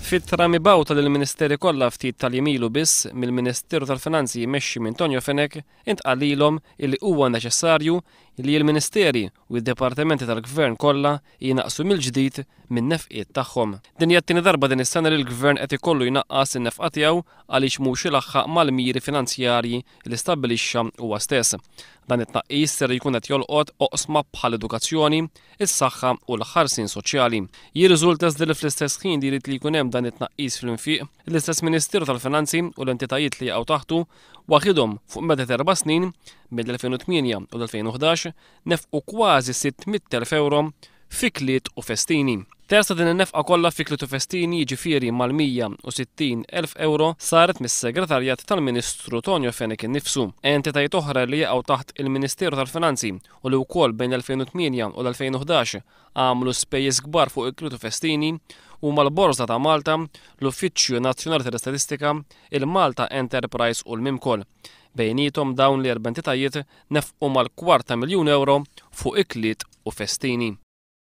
F'ittra mibgħuta lill-Ministeri kollha ftit tal-jiem ilu biss mill-Ministeru tal-Finanzi mmexxi minn Tonio Fenech intqal lilhom illi huwa neċessarju li l-Ministeri u d-dipartimenti tal-Gvern kollha jnaqqsu mill-ġdid min-nefqiet tagħhom. Din hija t-tieni darba din is-sena li l-Gvern qed ikollu jnaqqas in-nefqa tiegħu għaliex mhux ilaħħaq mal-miri finanzjarji li stabbilixxa huwa stess. Dan it-tnaqqis ser jkun qed jolqot oqsma bħall-edukazzjoni, is-saħħa u l-ħarsien soċjali. Jirriżulta iżda li fl-istess ħin li jrid li jkun hemm dan it-tnaqqis fl-infiq, l-istess Ministeru tal-Finanzi u l-entitajiet li jaqgħu taħtu waħidhom fuq medda ta' erba' snin, bejn l-2008 u l-2011, nefqu kważi 600,000 ewro f'ikliet u festini. Terz ta' din in-nefqa kollha f'ikliet u festini, jiġifieri mal-160 elf ewro, saret mis-Segretarjat tal-Ministru Tonio Fenech innifsu. Entitajiet oħra li jaqgħu taħt il-Ministeru tal-Finanzi u li wkoll bejn l-2008 u l-2011 għamlu spejjeż kbar fuq ikliet u festini huma l-Borża ta' Malta, l-Uffiċċju Nazzjonali tal-Istatistika, il-Malta Enterprise u l-Mimcol. Bejniethom dawn l-erba' entitajiet nefqu mal-kwart ta' miljun ewro fuq ikliet u festini.